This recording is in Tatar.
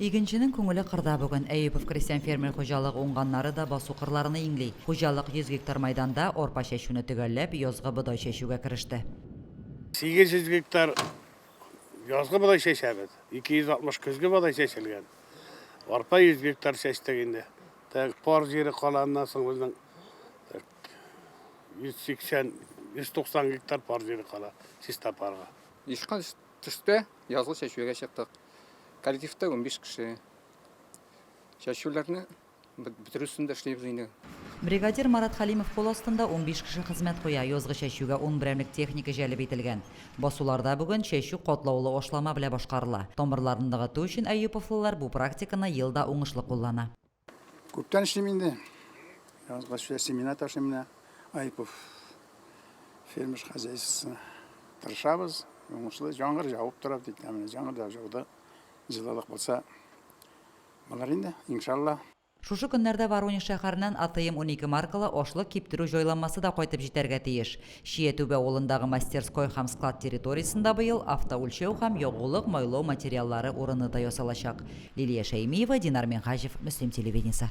Игенченең күңеле кырда бүген. Әюпов крестьян-фермер хуҗалыгы уңганнары да басу-кырларны иңли. Хуҗалык 100 гектар майданда арпа чәчүне төгәлләп, язгы бодай чәчүгә кереште. 800 гектар язгы бодай чәчәбез, 260 көзге бодай чәчелгән. Арпа 100 гектар чәчтек инде. Так, пар җире кала, аннан соң безнең 180, 190 гектар пар җире кала, чиста парга. Ешкан төштә язгы чәчүгә чыктык. Коллективта 15 кеше. Чәчүләрне бетерү өстендә эшлибез инде. Бригадир Марат Хәлимов кул астында 15 кеше хезмәт куя. Язгы чәчүгә ун берәмлек техника җәлеп ителгән. Басуларда бүген чәчү катлаулы ашлама белән башкарыла. Тамырларны ныгыту өчен әюповлылар бу практиканы ел да уңышлы куллана. Күптән эшлим инде. Язга шулай семена ташыйм менә. Айпов фермер хозяйствосы. Тырышабыз, уңышлы. Яңгыр явып тора бит, менә яңгыр да яуды. Җылылык булса, булыр инде, иншалла. Шушы көннәрдә Воронеж шәһәреннән АТМ-12 маркалы ашлык киптерү җайланмасы да кайтып җитәргә тиеш. Чиятүбә авылындагы мастерской һәм склад территориясендә быел автоүлчәү һәм ягулык-майлау материаллары урыны да ясалачак. Лилия Шәймиева, Динар Минһаҗев, Мөслим телевидениесе.